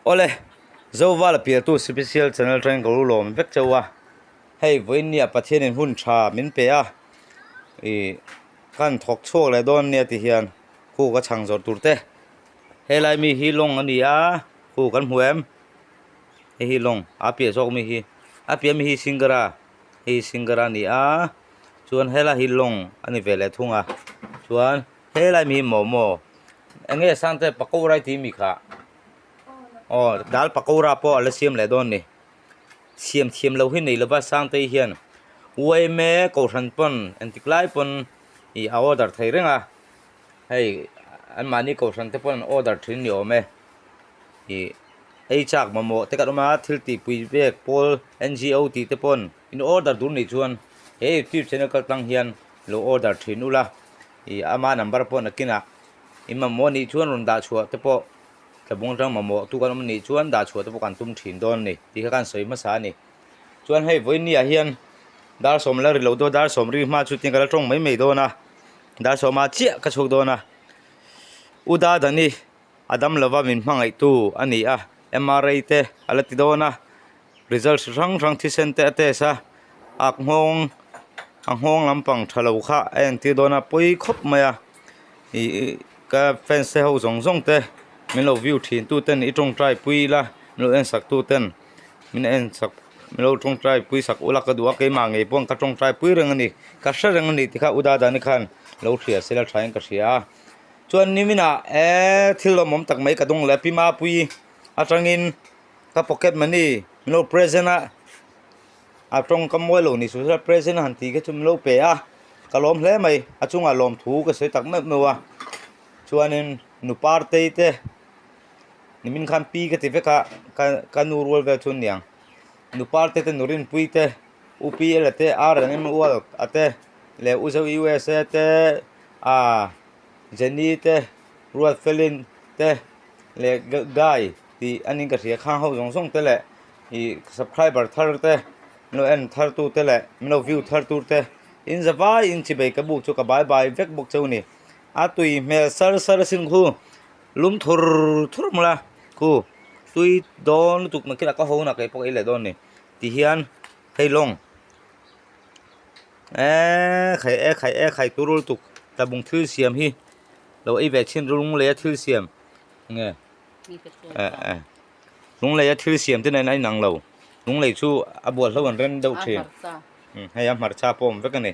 Awle, Zovala pialtu Sipisial Channel atangin ka lo lawm vek chauh a, hei vawiinnia Pathianin hun tha min pe a, ih kan thawk chhuak leh dawn nia ti hian khu ka chhang zawrh tur te, helai mi hi lawng a ni a, khu kan hmu em? Hei hi lawng a piah zawk mi hi a piah mi hi singara hei hi singara a ni a, chuan helai hi lawng a ni ve leh thung a, chuan helai mi hi momo eng nge sangte pakora i tih mi kha. Aw dal pakora pawh a la siam leh dawn a ni siam thiam loh hi nei lova Sangtei hian yma kohhran pawn engtik lai pawn ih a order thei reng a hei anmahni kohhran te pawn an order thin ni awm e ih ei chak mamawh te kan awm a thil tihpui vek pawl ngo tih te pawn in order tur nih chuan he youtube channel kal tlang hian lo order thin ula ih ama number pawh nakinah in mamawh nih chuan rawn dah chhuah te pawh. Tlabung atang mamawh tu kan awm anih chuan dah chhuah te pawh kan tum thin dawn a ni tih kha kan sawi hmasa a ni. Chuan hei vawiin ah hian dar sawm la ri lo dawn dar sawm ri hma chu tin ka la tawng mai mai dawn a, dar sawma chiah ka chhuak dawn a. U Dadani a dam lova min hmangaihtu a ni a, MRI te a la ti dawn a. Result chi hrang hrang thisen te a test a, a nghawng a nghawng lampang tha lo kha a entir dawn a pawi khawp mai a ih ka fans te ho zawng zawng te min lo view thin tu ten i tawngtai pui ila min lo en sak tu ten min en sak min lo tawngtai pui sak ula ka duh a keimah ngei pawh ka tawngtai pui reng a ni ka hre reng a ni tikha u Dadani khan lo hria sela tha in ka hria a chuan niminah eee thil lawmawm tak mai ka dawng leh a pi Mapuii atangin. Ka pocket money min lo present a a tawng ka mawi lo ni suh sela present a han tih kha chu min lo pe a ka lawm hle mai a chungah lawmthu ka sawi tak meuh meuh a chuanin nu partei te nimin khan pi ka ti vek a ka ka nu rual vel chu aniang nu partei te nu rinpui te u pi ela te r and m world a te leh u zo usa te ah jenny te ruatfelin te leh guy. Tih a ning ka hria khang ho zawng zawng te leh ih subscriber thar te min lo en thar tu te leh min lo view thar tur te in za vai in chibei ka buk chu ka bai bai vek bawk cheu ni a tui hmel sar sar asin khu lum thur thur mawla khu tui dawn lutuk nakinah ka ho na kei pawh ka ei leh dawn ni ti hian hei lawng eee khai e khai e khai tur lutuk tlabung thil siam hi lo ei ve chhin ru lung lei a thil siam nge. Lunglei a thil siam te nen a inang lo. Lunglei chu a bual hlo an rem deuh thin. Hei a hmarcha pawh a awm vek a ni.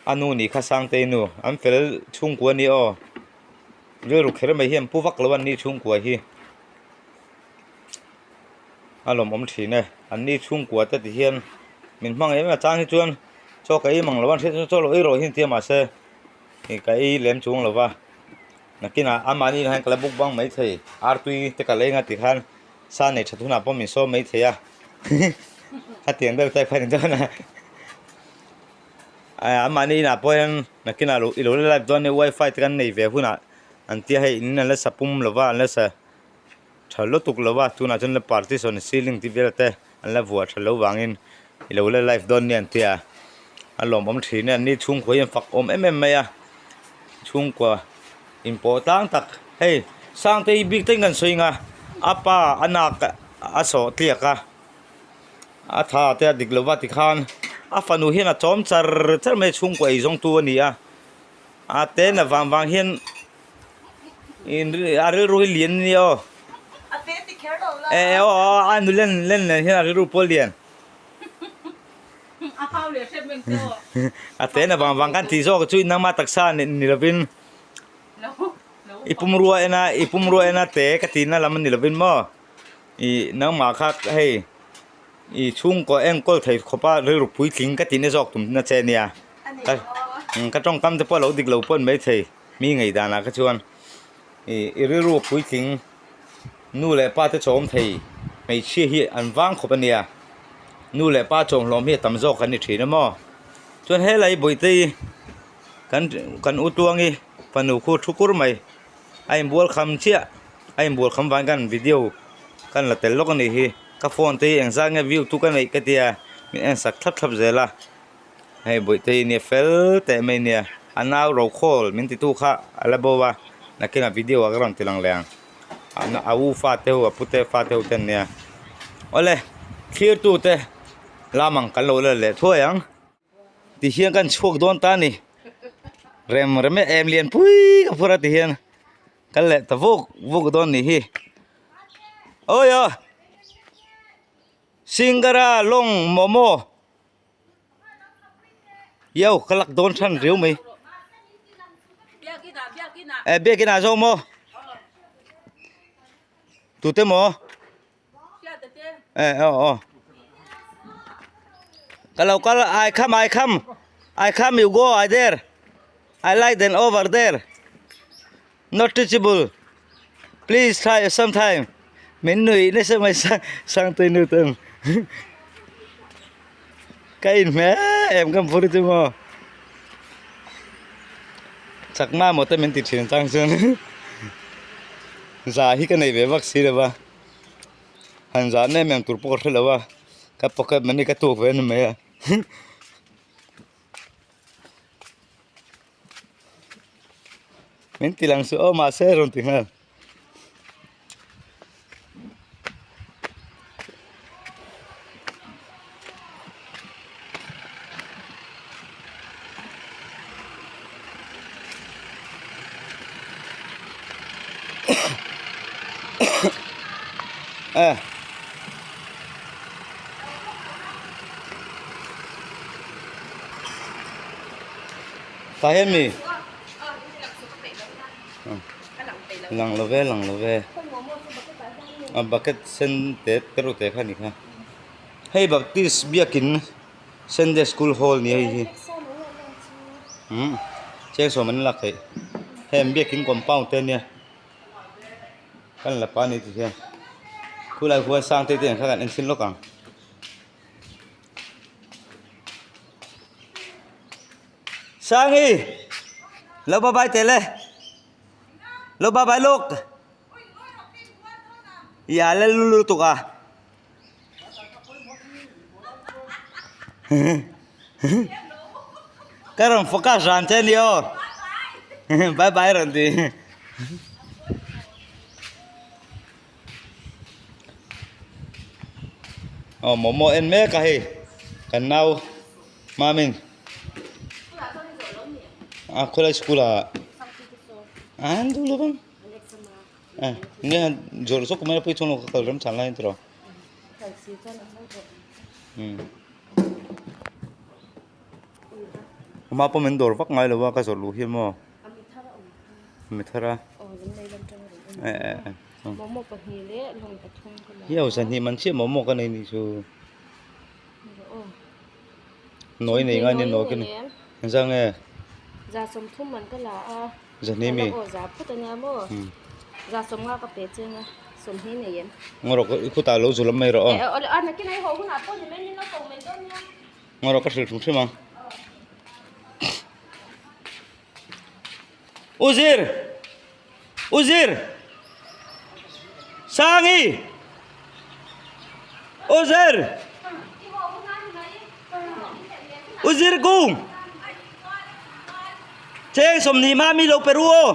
A nu nih kha Sangtei nu. An fel chhungkua a ni aw. Rilru kher mai hi an pu vak lo a an ni chhungkua hi. A lawmawm thin e. An ni chhungkua te ti hian min hmang em em a chang hi chuan chaw ka ei mang lo a an hriat chuan chaw lo ei rawh hi an ti a mahse ka ei lem chuang lo va. Nakinah amahni hian ka la buk bang maithei artui te ka leng a ti khan sa nei that hunah pawh min sawm maithei a hetiang deuh type kha ni dawn a amahni inah pawh hian nakinah i lo la live dawn nia wifi te kan nei ve hunah an tia hei in an la sa pum lova an la sa tha lutuk lova tunah chuan la partition ceiling tih vel te an la vuah tha lo vangin i lo la live dawn nia an ti a a lawmawm thin e an ni chhungkua hi an fak awm em em mai a chhungkua inpawh tlang tak hei Sangtei bik te kan sawi ang a a pa a nak a sawh tliak a a tha te a dik lova tikhan a fanu hian a chawm char char mai a chhungkua ei zawng tu a ni a a te na vang vang hian. A rilru hi lian a nia aw. A te ti kher lo la. E aw aw a nu len len nen hian a rilru pawh a lian. A hau leh hrep meng te aw. A te na vang vang kan tih zawk chu nangma taksa ni lovin i pumrua en a i pumrua en a te ka tihna lam a ni lovin maw ih nangmah kha hei ih chhungkaw enkawl thei khawpa rilru puitling ka tihna zawk tumna che ania ka tawngkam te pawh a lo dik lo pawh a ni maithei. Mi ngaihdanah kha chuan ih i rilru puitling nu leh pa te chawm thei hmeichhia hi an vang khawp a nia nu leh pa chawm hlawm hi a tam zawk an ni thin a maw chuan helai bawihte kan kan u tuangi fanu khu thu kur mai a inbual kham chiah a inbual kham vang hian video kan la tel lawk a nih hi ka phone te hi engzat nge view tu ka neih ka tia min en sak thlap thlap zel a. Hei bawihte hi nia fel teh mai nia a nau ro khawl min titu kha a la bo a nakinah video ah ka rawn ti lang leh ang. A u fate ho a pute fate ho te an nia awle thlir tute lam ang kan lo la leh thuai ang tihian kan chhuak dawn ta a ni rem rem em lian pui ka phur a tihian kan leh ta vuk vuk dawn a nih hi awi aw singara lawng momo. Yo ka lak dawn than riau mai eh biakin ah zawk maw tute maw eh aw aw ka lo kal I come I come I come you go I there I like then over there not teachable please try sometime min nuih nasa mai sang sangtui nu ten ka in hmel em ka phur chu maw chakma maw te min ti thin chang chuan za hi ka nei ve vak si lo va han zah em em tur pawh ka hre lo a ka pocket money ka tuk ve a ni mai a. Min ti lang suh aw mahse rawn ti nghal. Eh. Tah hian mi lang lo ve lang lo ve a bucket sen te te reuh te kha a ni kha hei baptist biakin sunday school hall ni hei hi umm cheng sawm an lak theih hei an biakin compound te ania kan la pa a ni ti hian khulai khuan sang te te ang kha kan en chhin lawk ang. Sangi lo bye bye teh le lo bye bye lawk ya le lu lutuk a ka rawn focus ran che ni aw bye bye rawn ti. Aw momo en mek a hei kan nau mamin a khawlai school ah an duh lo vang nge zawrh zawk mai a pui chuan ka kal rem chan lai a ni tawh ama pawh min dawr vak ngai lo a ka zawrh luh hi maw. Mithara Hi hausa hnih man chiah momo ka nei nih chu Nawi nei ngai nia nawi ka nei Engzah nge Zahnih mi Ngaw rawh i khutah lo zu lam mai rawh aw Ngaw rawh ka hrilh hrim hrim ang. Uzir! Uzir! Sangi! Uzir! Uzir kung! Cheng 20 ma mi lo pe ru aw.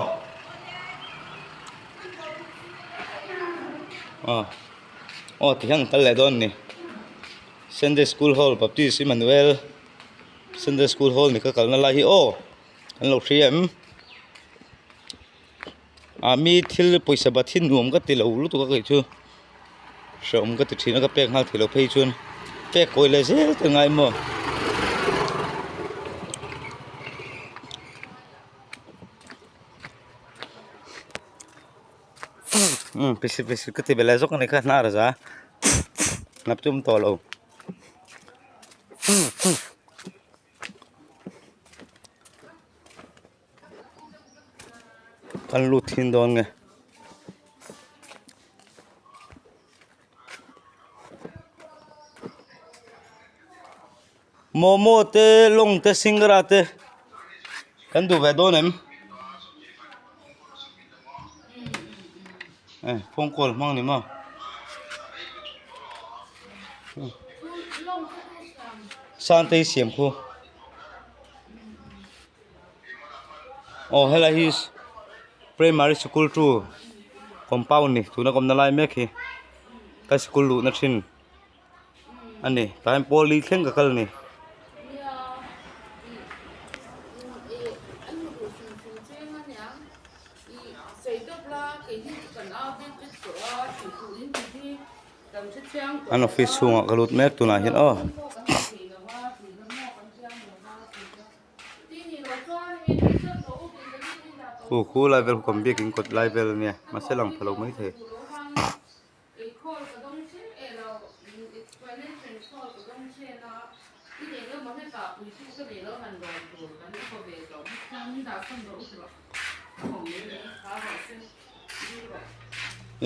Aw. Aw ti hian kal leh dawn ni. Sunday School Hall Baptist Emmanuel Sunday School Hall ni ka kalna lai hi aw an lo hria em ah mi thil pawisa bat hi nuam ka ti lo lutuk a kei chu hrehawm ka ti thin a ka pek nghal theih loh phei chuan pek kawi leh zel te ngai maw. Pisi pisi ka ti belai zawk a ni kha hnar a za hnap chu a awm tawh lo. Kan lut thin dawn nge. Momo te lawng te singra te kan duh ve dawn em? Eh phone call hmang ni maw Santei siam khu aw helai hi primary school 2. Compound ni tuna ka awmna lai mek hi ka sikul luhna thin a ni tah hian pawl li thleng ka kal a ni. An office chhungah ka lut mek tunah hian aw. Khu khu lai vel kan biakin kawt lai vel ania mahse lang pha lo maithei.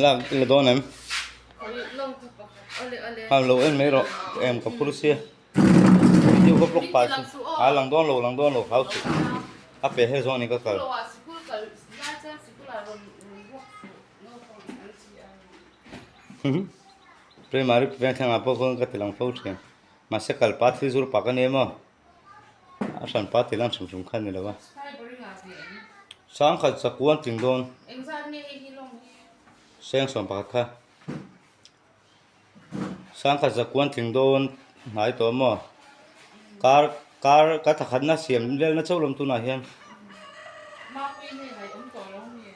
Lak i la dawn em? Ha lo en mai rawh em ka phur sia. Video ka vlog pah chu a lang dawn lo lang dawn lo hlau suh a pe her zawng a ni ka kal. Primary veng thlengah pawh khawn ka ti lang fo thin mahse kal pah thil zur pah ka ni emaw a hran pah ti lang hrim hrim kha a ni lo a sangkhat zakua an tling dawn seng sawm pakhat kha. Sangkhat zakuan tling dawn hnai tawh maw? Kar kar ka thakhatna siam velna chauh lawm tunah hian.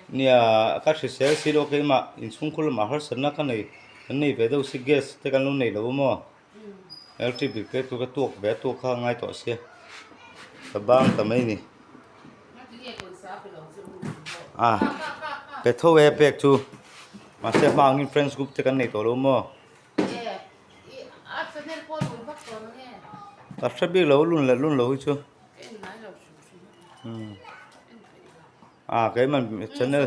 Nia ka hrisel si lo keimah inchhungkhur lamah harsatna ka nei kan nei ve deuh si gas te kan lo nei lo maw? Electric bill pek tur ka tuak ve a tuak kha a ngai tawh sia ka bang ta mai ni. A pe tho e pek chu mahse hma angin friends group te kan nei tawh lo maw ka hre bik lo lun leh lun lo hi chu a keimah channel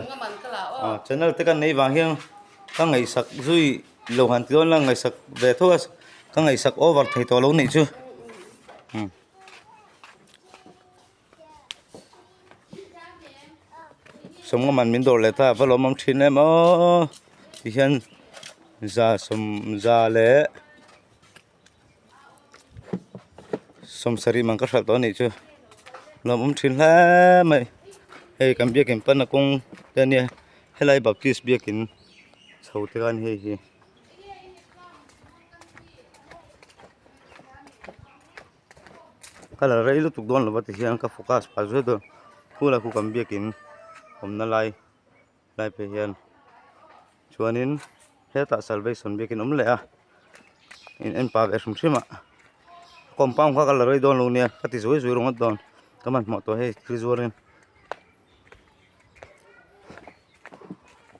channel te kan nei vang hian ka ngaihsak zui lo han ti dawn la ngaihsak ve tho a ka ngaihsak over thei tawh lo nih chu. Sawmnga man min dawr leh ta va lawm awm thin em aw tihian za sawm za leh sawm sarih man ka hralh tawh a nih chu lawm awm thin hle mai hei kan biakin pana kawng te ania helai baptist biakin chho te khan hei hi. Ka la rei lutuk dawn lo va ti hian ka focus phah zui dawn khulai khu kan biakin awmna lai lai phei hian chuanin hetah salvation biakin awm leh a in en pah ve hrim hrim a compound kha ka la rei dawn lo nia ka ti zui zui ringawt dawn ka hmanhmawh tawh hei thil zuarin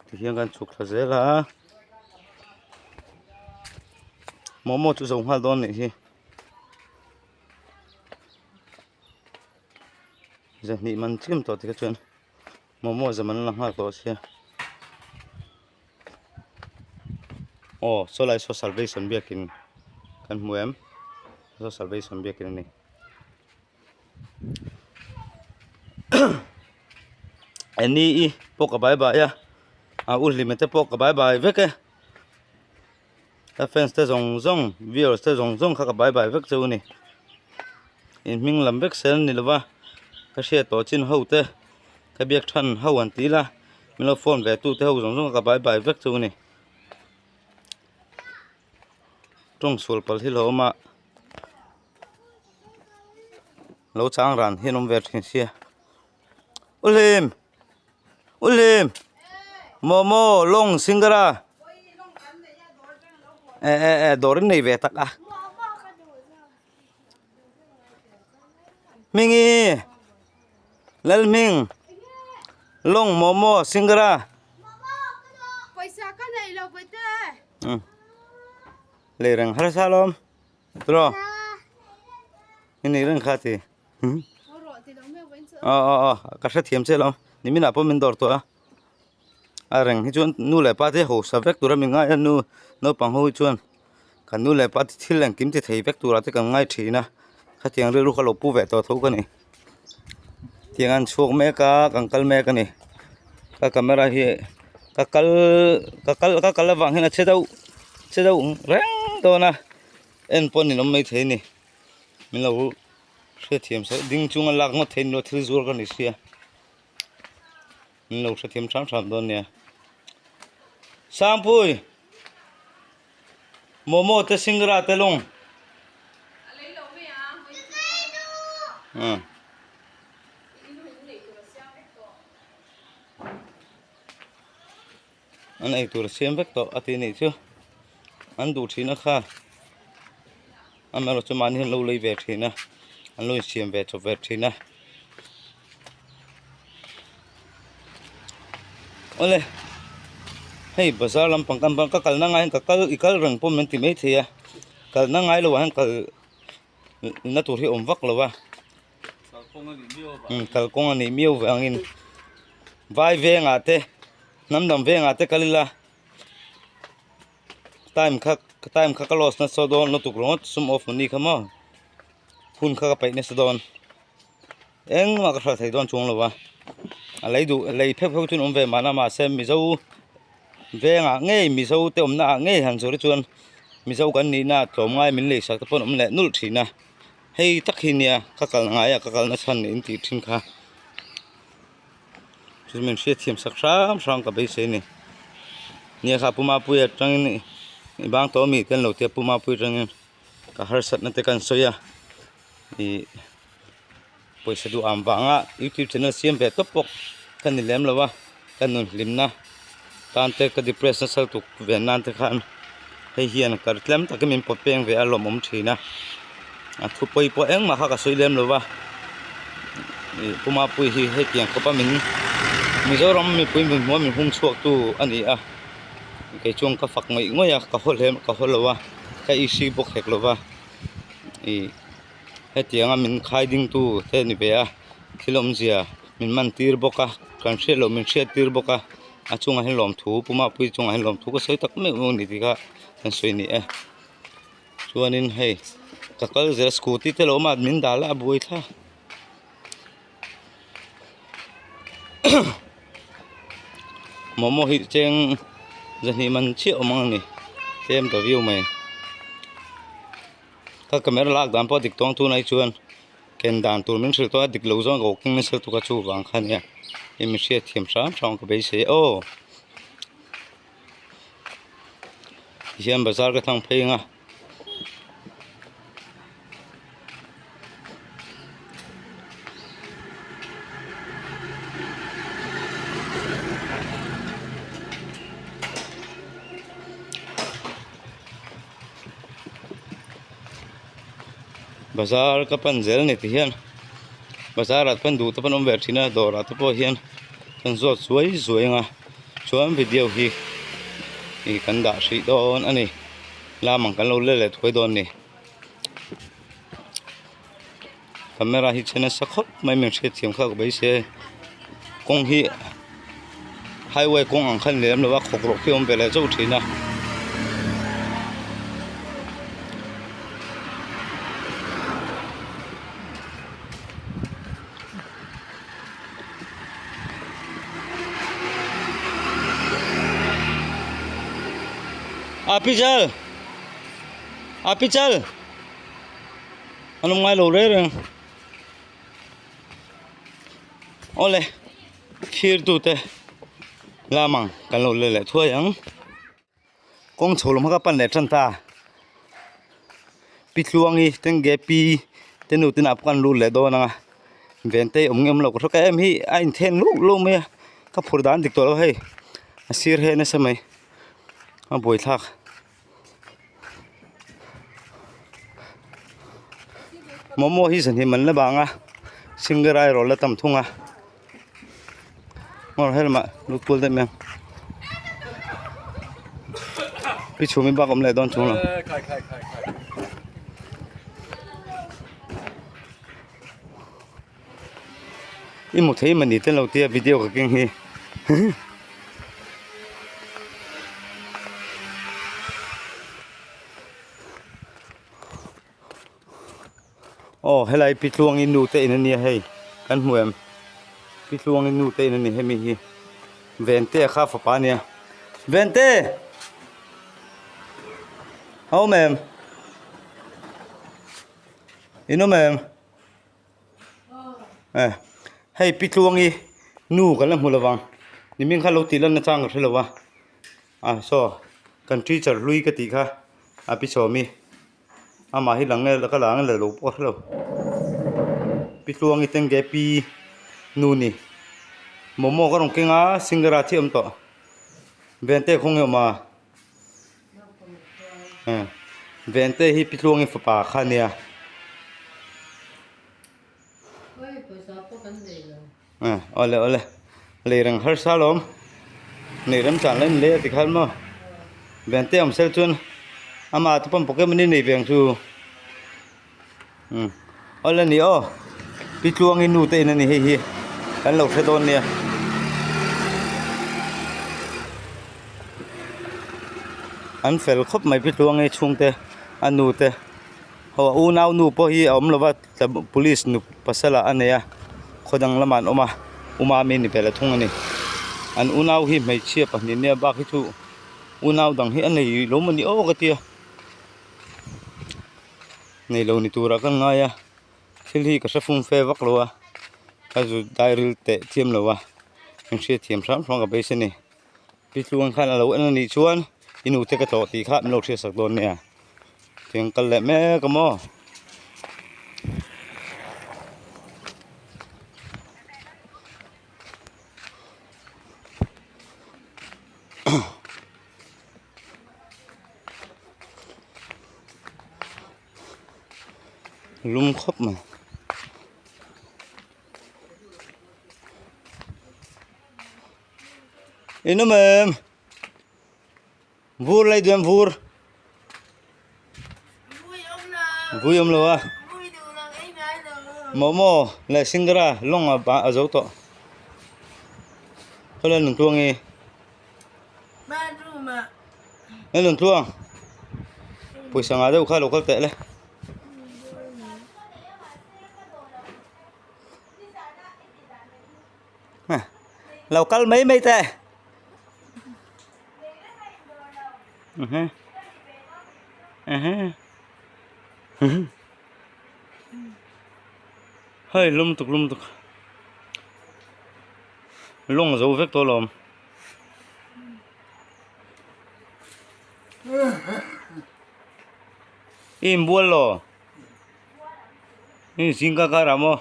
tihian kan chhuk thla zel a momo chu zo nghal dawn nih hi. Zahnih man chiam tawh tikha chuan momo zam an la nghak tawh sia aw saw lai saw salvation biakin kan hmu em saw salvation biakin a ni Annie i pawh ka bye bye a a u Hlima te pawh ka bye bye vek e. Ka fans te zawng zawng viewers te zawng zawng kha ka bye bye vek cheu a ni in hming lam vek sel ni lova ka hriat tawh chin ho te ka biak than ho an ti ila min lo phone ve tu te ho zawng zawng kha ka bye bye vek cheu a ni tawng sual palh hi lo awm a lo chang ran hian awm ve thin sia u hlim. U Hlim momo lawng singara e e e dawr in nei ve tak a Hmingi Lalhming lawng momo singara lei reng harsa alawm tiraw i nei reng kha ti. Aw aw aw ka hrethiam che lo niminah pawh min dawr tawh a a reng hi chuan nu leh pa te hausa vek tura min ngai a nu naupang ho hi chuan kan nu leh pa te thil engkim ti thei vek tura te kan ngai thin a khatiang rilru kha lo pu ve tawh tho ka ni tiang an chhuak mek a kan kal mek a ni ka camera hi ka kal ka kal ka kal avang hian a che deuh che deuh reng dawn a en pawh ninawm maithei a ni. Min lo hrethiam sa ding chunga lak ngawt theih nilo thil zuar ka ni sia min lo hrethiam hram hram dawn nia. Sangpui Momo te singra te lung. An ei tur siam vek tawh a tih nih chu an duh thin a kha amaherawhchu mahni hian an lo lei ve thin a an lo insiam ve chawp ve thin a awle hei bazar lampang kan ka kalna ngai hian ka kal i kal reng pawh min ti maithei a kalna ngai loh ah hian kal na tur hi a awm vak lo a. Kalkawng a nih miau vangin vai vengah te hnam dang vengah te kal ila time kha time kha ka loss nasa dawn lutuk ringawt sum off ni kha maw hun kha ka peih nasa dawn engmah ka hral thei dawn chuang lo va a lei duh lei pheuh pheuh chu an awm ve mahna mahse mizo vengah ngei mizo te awmna ah ngei han zawrh hi chuan mizo kan nihna tlawmngai min lei sak te pawh an awm leh nulh thin a. Hei tak hi nia ka kal ngai a ka kalna chhan in tih thin kha chu min hriatthiam sak hram hram ka beisei a ni nia kha Pu Mapuia atangin i bang tawh ami te an lo tia Pu Mapuia atangin ka harsatna te kan sawi a ih pawisa duh am vanga youtube channel siam ve tawp bawk ka ni lem lo a ka nun hlimna tan te ka depress nasa lutuk ve nan te khan hei hian kar tlem takin min pawt peng ve a lawmawm thin a a thu pawi pawh engmah kha ka sawi lem lo va ih Pu Mapuii hi hetiang khawp a min Mizoram mipui min hmuh a min hung chhuak tu a ni a kei chuan ka fak ngawih ngawih a ka haw hle ka haw lo a ka isi bawk hek lo va ih. Hetianga min khai ding tu te ni ve a thil awmzia min man tir bawk a kan hriat loh min hriat tir bawk a a chungah hian lawmthu Pu Mapuii chungah hian lawmthu ka sawi tak meuh meuh a ni tih kha kan sawi ni e chuanin hei ka kal zel scooty te lo awm a min dah lah a buai thla momo hi cheng zahnih man chiah awm ang a ni tlem ta viau mai. Ka camera lak dan pawh a dik tawng tunah hi chuan ken dan tur min hrilh tawh a dik lo zawng ka keng nasa lutuk a chuvang kha ania hei mi hriat thiam hram hram ka beisei a aw tihian bazar ka thlang phei ang a. Bazar ka pan zel a ni ti hian bazar ah chuan duh te pawh an awm ve thin a dawr ah te pawh hian kan zawt zuai zuai ang a chuan video hi ih kan dah hrih dawn a ni lam ang kan lo let leh thuai dawn a ni camera hi che nasa khawp mai min hriatthiam kha ka beisei a kawng hi highway kawng ang khan lem lo a khawk rawh khi a awm ve leh zauh thin a. A pichal a pichal an awm ngai lo reng reng awle thlir tute lamang kan lo let leh thuai ang kawng chho lam kha ka pan leh tan ta pi tluangi tenge pi te nu te nah pawh an lut leh dawn ang a vente awm nge awm lo ka hre ka em hi a inthen luh luh mai a ka phur dan dik tawh lo hei a sir he nasa mai a buaithlak. Momo hi zahnim an la bang a single erawh la tam thung a ngawr helmah lut kual daih mai ang pi chhum in bak awm leh dawn chuang lo. I mu thei mani te lo tia video ka keng hi aw helai pi tluangi nu te in ania hei kan hmu em pi tluangi nu te in ani hemi hi vente kha fapa ania vente a awm em in awm em. Eh hei pi tluangi nu kan la hmu lo vang nimin kha lo tih lan nachang ka hre lo va. A saw kan teacher hlui ka tih kha a pi sawmi amah hi lang nge ka la ang la lo pawh a hrelo pi tluangi te nge pi nu ni momo ka rawn keng a singara chi a awm tawh vente khaw nge awm a vente hi pi tluangi fapa kha a nia. Awle awle lei reng harsa alawm nei remchang la in lei a ti khan maw vente awm sel chuan amah te pawn pocket money nei ve ang chu umm awle ni aw pi tluangi nu te in a ni hei hi kan lo hre dawn nia. An fel khawp mai pi tluangi chhungte a nu te ho a unau nu pawh hi a awm lova. Police nu pasal ah a nei a khaw dang lamah an awm a uma mi ni vel a thung a ni an unau hi hmeichhia pahnih nia bak hi chu unau dang hi a nei lo maw ni aw ka tia nei lo ni turah ka ngai a thil hi ka hre fum fe vak lo a ka zu dairil teh chiam lo a min hriatthiam hram hram ka beisei a ni pi tluang khan a lo en a nih chuan i nu te ka tlawh tih kha min lo hriatsak dawn nia. Tiang kal leh mek a maw. Lum khawp mai. Inawm em? Vur lei duan vur. Vui awm lo a. Momo leh singra lawng a a zo tawh. Khaw nun tluang i. He nun tluang. Pawisa ngah deuh kha lo kal teh le. Lo kal mai mai teh. Hei lum tuk lum tuk lawng a zo vek tawh alawm. I inbual lo i zing ka kar ah maw.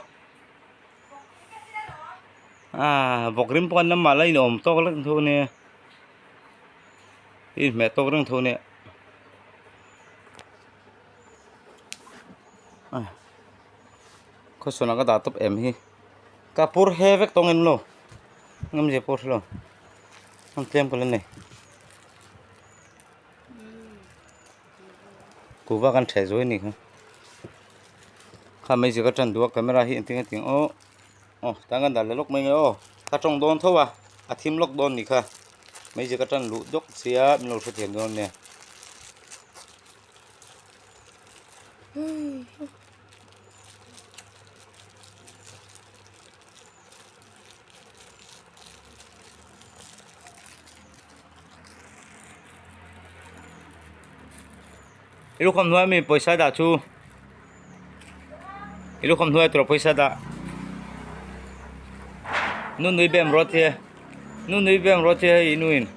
Ah vawk rim pawh an lam mahla in awm tawk lek tho ania i inhmeh tawk reng tho ania ah khawsawn ah ka dah tawp em hi ka pur he vek tawng em lo ngamzia pawh hrelo an tlem ka la nei kuhva kan ṭheh zuai a nih kha. Kha mai zir ka tan duh a camera hi engtin nge tih ang aw aw tah kan dah leh lawk mai nge aw ka tawng dawn tho a a thim lawk dawn nih kha mai zir ka tan luh dawk sia min lo hrethiam dawn ania. I lukham hnuai ami pawisa dah chu i lukham hnuai tur pawisa dah nu nui bem rawt hi nu nui bem rawt hi hei i nuin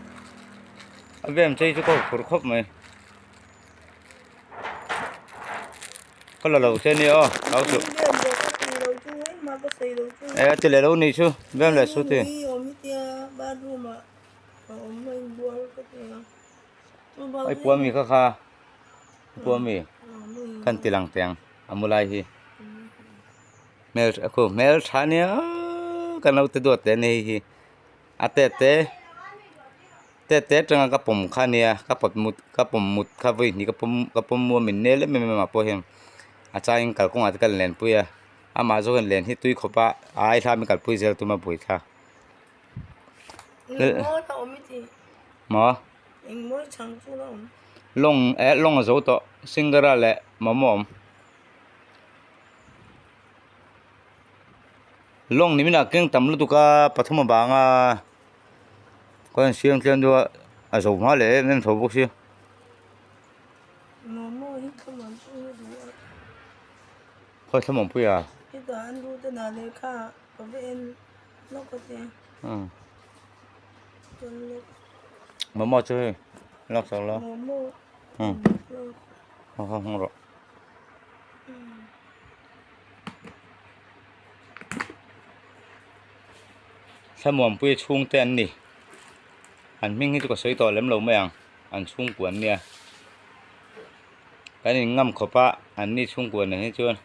a bem chei chu ka huphurh khawp mai ka la lo che nia aw hlau suh e a ti leh lo nih chu bem leh su ti. Ai pua mi kha kha pua mi kan ti lang teng a mu lai hi hmel a khu hmel tha nia kan lo ti duat teh a ni hei hi a te te te te atanga ka pawm kha ania ka pawt mut ka pawm mut kha vawi hnih ka pawm ka pawm mu a min nel em em a pawh hian a changin kalkawngah te ka lenpui a amah zawk hian len hi tui khawp a a ai hla min kalpui zel tum a buaithlak. Maw? Lawng eh lawng a zo tawh Singara leh momo a awm. Lawng ni minah keng tam lutuk a pathum a bang a khaw in siam tlian deuh a a zo hma leh em em tho bawk sia. Khawi thlamuanpui a? Momo chu hei lak sak la. Momo. Hmm. Ho ho hmang rawh. Thlamuanpuia chhungte an ni. An hming hi chu ka sawi tawh lem lo mai ang. An chhungkua an nia. Kan in ngam khawp a an ni chhungkua nen hi chuan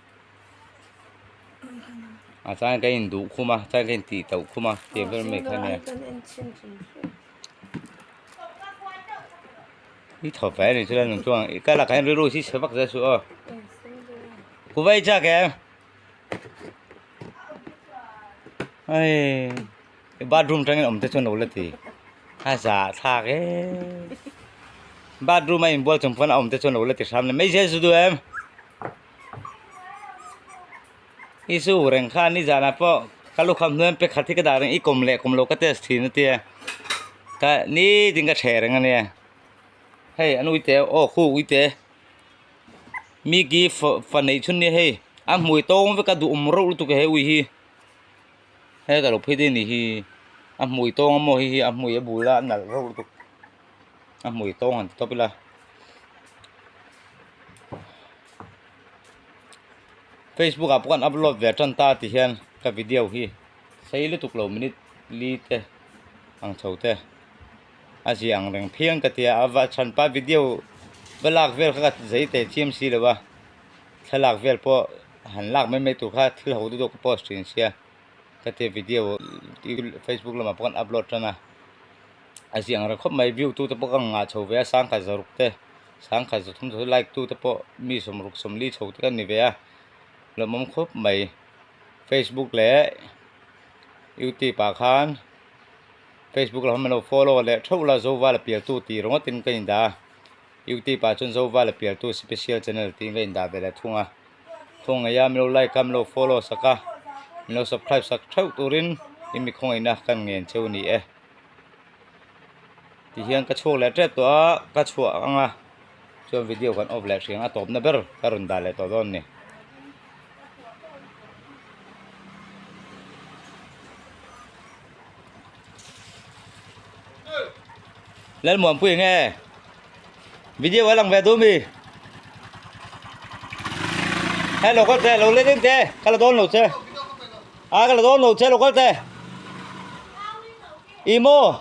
a chang kan in duh khum a chang kan in tih tauh khum a tiang vel mai kha a nia. I thaw fai a ni chuan nung chuan i kal ah khan rilru hi chhe vak zel suh aw. Ku vai chak em? Hei i bathroom tangin awm te chuan lo la ti a zah thlak e bathroom a inbual chung pawn a awm te chuan lo la ti hram le mai zel chu duh em i su reng khan ni zanah pawh ka lukham hnuai pe khat hi ka dah reng i kawm leh kawm lo ka test thin a tia ka nitin ka hreh reng a nia hei an uite aw khu uite. Mickey fa neih chhun nia hei a hmui tawng vek a duhawm reuh lutuk e he ui hi heta lo phei daih a nih hi a hmui tawng a maw hei hi a hmui a bul a a nalh reuh lutuk a hmui tawng han ti tawp ila facebook ah pawh khan upload ve tan ta ti hian ka video hi sei lutuk lo minute li te ang chho te. A zia ang reng phian ka tia a va chhan pa video va lak vel kha ka zei teh chiam si lo a thlalak vel pawh han lak mai mai tur kha thil ho deuh deuh ka post thin sia ka tia video facebook lamah pawh kan upload tan a a zia ang reng khawp mai view tu te pawh ka ngah chho ve a sangkhat zaruk te sangkhat zathum te like tu te pawh mi sawmruk sawmli chho te ka ni ve a lawmawm khawp mai facebook leh youtube ah khan. Facebook lam an lo follow leh theuh la Zovala Pialtu tih ringawtin ka indah a, youtube ah chuan Zovala Pialtu special channel tiin ka indah ve leh thung a, khawngaih a min lo like a min lo follow sak a, min lo subscribe sak theuh turin i mi khawngaihna kan ngen cheu a ni e. Tihian ka chhuak leh tep tawh a, ka chhuah ang a, chuan video kan off leh hriang a tawpna ber ka rawn dah leh tawh dawn a ni. Lalmuanpui nge video a lang ve duh mi hello kal te lo let in te ka la dawn lo che a ka la dawn lo che lo kal te imo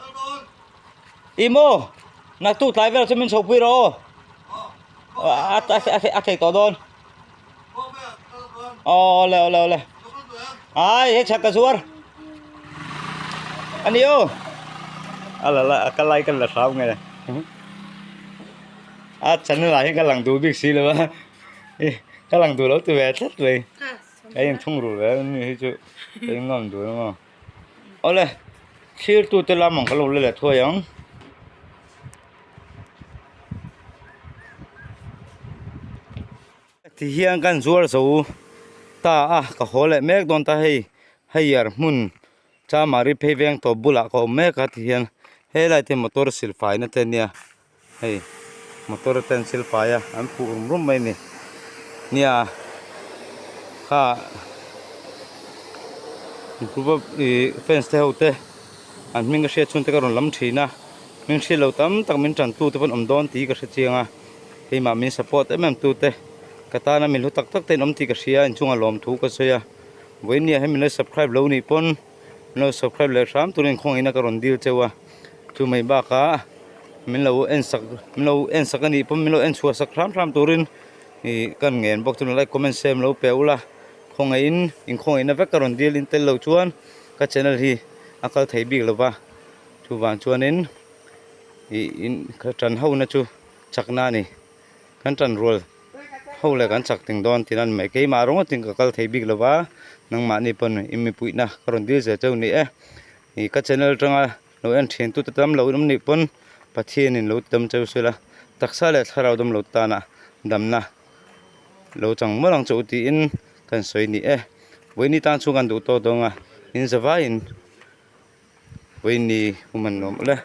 imo naktuk tlai vel chu min chho pui rawh aw a a thei tawh dawn Awle awle awle ai he chak ka zuar ani aw a la la ka lai kan la hram nge a channel ah hian ka lang duh bik si lo a ka lang duh lo ti ve tlat mai ka in thung ru ve ani hi chu ka in ngam duh emaw awle thlir tu te lam ang ka lo la leh thuai ang. Ti hian kan zuar zo ta a ka haw leh mek dawn ta hei hei ar hmun chamari phei veng tawp bulah ka awm mek a ti hian helai te motor silfai na te ania hei motor te an silfai a an phuh rum rum mai a ni nia kha group of ih fans te ho te an hming ka hriat chhung te ka rawn lam thin a min hriat loh tam tak min tan tu te pawh an awm dawn tih ka hre chiang a. Keimah min support em em tute ka tana min hlu tak tak te in awm tih ka hria inchunga lawmthu ka sawi a vawinia he min lo subscribe lo nih pawn min lo subscribe leh hram turin khawngaihna ka rawn dil cheu a chu mai bakah min lo en sak min lo en sak anih pawn min lo en chhuah sak hram hram turin ih ka ngen bawk chuan like comment share min lo pe ula khawngaihin inkhawngaihna vek ka rawn dil in tel lo chuan ka channel hi a kal thei bik lova chuvang chuanin ih in ka tan ho na chu. Chakna a ni. Kan tan rual ho leh kan chak ting dawn tih a ni mai. Keimah rawngawtin ka kal thei bik lo va, nangmahni pawn i mipuihna ka rawn dil zel cheu ni e. Ih ka channel atanga lo en thin tute tam lo awm nih pawn Pathianin lo ti dam cheu sela, taksa leh thlarau dam lo tana damna lo chang mawlh ang che u tiin kan sawi ni e. Vawiini tan chhung kan duh tawk dawn a, in zavaiin vawiini hum an nuam ule.